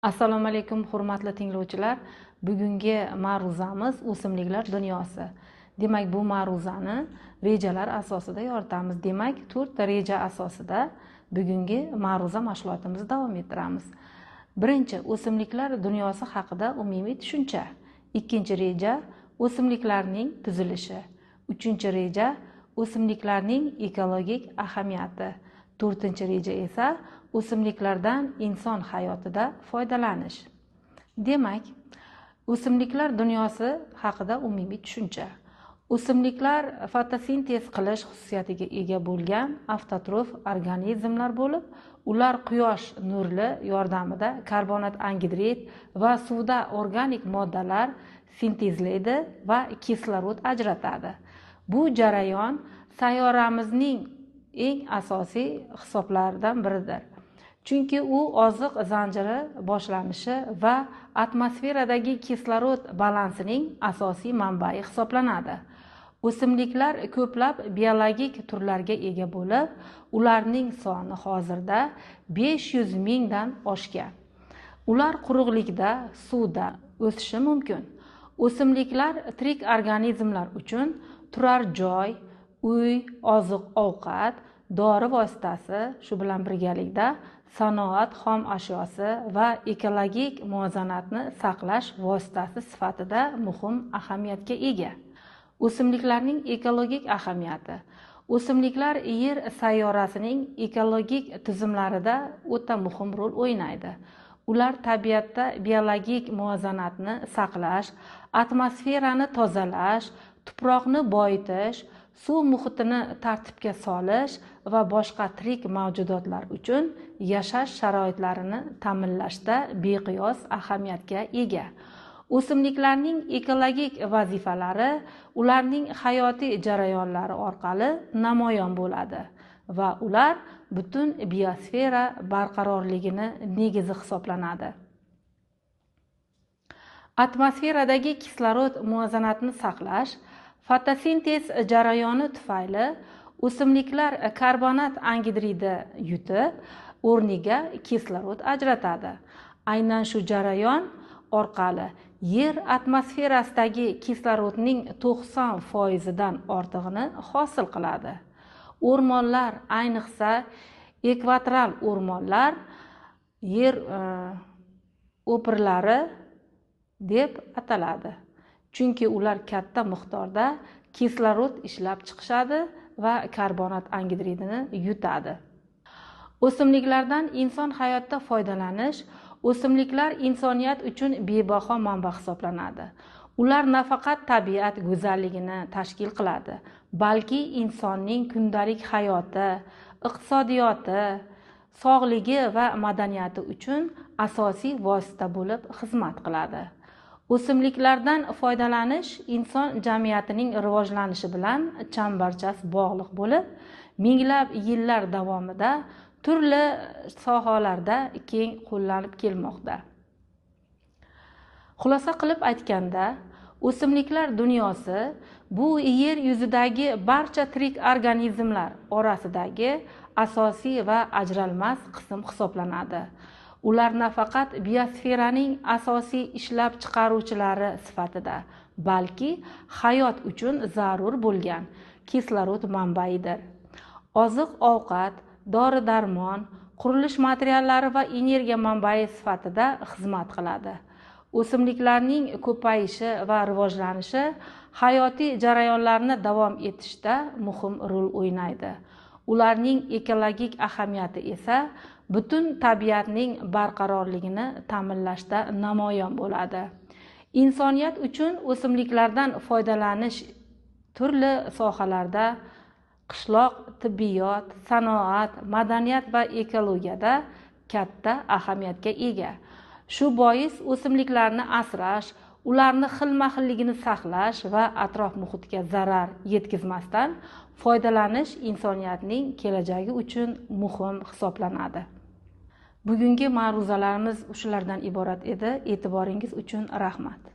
Assalomu alaykum, hurmatli tinglovchilar. Bugungi ma'ruzamiz o'simliklar dunyosi. Demak, bu ma'ruzani rejalar asosida yoritamiz. Demak, 4 ta reja asosida bugungi ma'ruza mashg'ulotimizni davom ettiramiz. Birinchi, o'simliklar dunyosi haqida umumiy tushuncha. Ikkinchi reja, o'simliklarning tuzilishi. Uchinchi reja, o'simliklarning ekologik ahamiyati. To'rtinchi reja esa o'simliklardan inson hayotida foydalanish. Demak, o'simliklar dunyosi haqida umumiy tushuncha. O'simliklar fotosintez qilish xususiyatiga ega bo'lgan avtotrof organizmlar bo'lib, ular quyosh nurli yordamida karbonat angidrid va suvda organik moddalar sintezlaydi va kislorod ajratadi. Bu jarayon sayyoramizning eng asosiy hisoblaridan biridir. Chunki u oziq zanjiri boshlanishi va atmosferadagi kislorod balansining asosiy manbai hisoblanadi. O'simliklar ko'plab biologik turlarga ega bo'lib, ularning soni hozirda 500 mingdan oshgan. Ular quruqlikda, suvda o'sishi mumkin. O'simliklar tirik organizmlar uchun turar joy, uy, oziq-ovqat, dori vositasi, shu bilan birgalikda sanoat xom ashyosi va ekologik muvozanatni saqlash vositasi sifatida muhim ahamiyatga ega. O'simliklarning ekologik ahamiyati. O'simliklar Yer sayyorasining ekologik tizimlarida o'ta muhim rol o'ynaydi. Ular tabiatda biologik muvozanatni saqlash, atmosferani tozalash, tuproqni boyitish, suv muhitini tartibga solish va boshqa tirik mavjudotlar uchun yashash sharoitlarini ta'minlashda beqiyos ahamiyatga ega. O'simliklarning ekologik vazifalari ularning hayotiy jarayonlari orqali namoyon bo'ladi va ular butun biosfera barqarorligini negizi hisoblanadi. Atmosferadagi kislorod muvozanatini saqlash, fotosintez jarayoni tufayli o'simliklar karbonat angidridi yutib, o'rniga kislorod ajratadi. Aynan shu jarayon orqali Yer atmosferasidagi kislorodning 90% dan ortig'ini hosil qiladi. O'rmonlar, ayniqsa ekvatorial o'rmonlar yer o'pirlari deb ataladi. Chunki ular katta miqdorda kislorod ishlab chiqishadi va karbonat angidridini yutadi. O'simliklardan inson hayotda foydalanish. O'simliklar insoniyat uchun bebaho manba hisoblanadi. Ular nafaqat tabiat go'zalligini tashkil qiladi, balki insonning kundalik hayoti, iqtisodiyoti, sog'ligi va madaniyati uchun asosiy vosita bo'lib xizmat qiladi. O'simliklardan foydalanish inson jamiyatining rivojlanishi bilan chambarchas bog'liq bo'lib, minglab yillar davomida turli sohalarda keng qo'llanib kelmoqda. Xulosa qilib aytganda, o'simliklar dunyosi bu yer yuzidagi barcha tirik organizmlar orasidagi asosiy va ajralmas qism hisoblanadi. Ular nafaqat biosferaning asosiy ishlab chiqaruvchilari sifatida, balki hayot uchun zarur bo'lgan kislorod manbaidir. Oziq-ovqat, dori-darmon, qurilish materiallari va energiya manbai sifatida xizmat qiladi. O'simliklarning ko'payishi va rivojlanishi hayotiy jarayonlarni davom etishda muhim rol o'ynaydi. Ularning ekologik ahamiyati esa butun tabiatning barqarorligini ta'minlashda namoyon bo'ladi. Insoniyat uchun o'simliklardan foydalanish turli sohalarda, qishloq, tibbiyot, sanoat, madaniyat va ekologiyada katta ahamiyatga ega. Shu bois o'simliklarni asrash, ularni xilma-xilligini saqlash va atrof muhitga zarar yetkazmasdan foydalanish insoniyatning kelajagi uchun muhim hisoblanadi. Bugungi ma'ruzalarimiz shulardan iborat edi. E'tiboringiz uchun rahmat.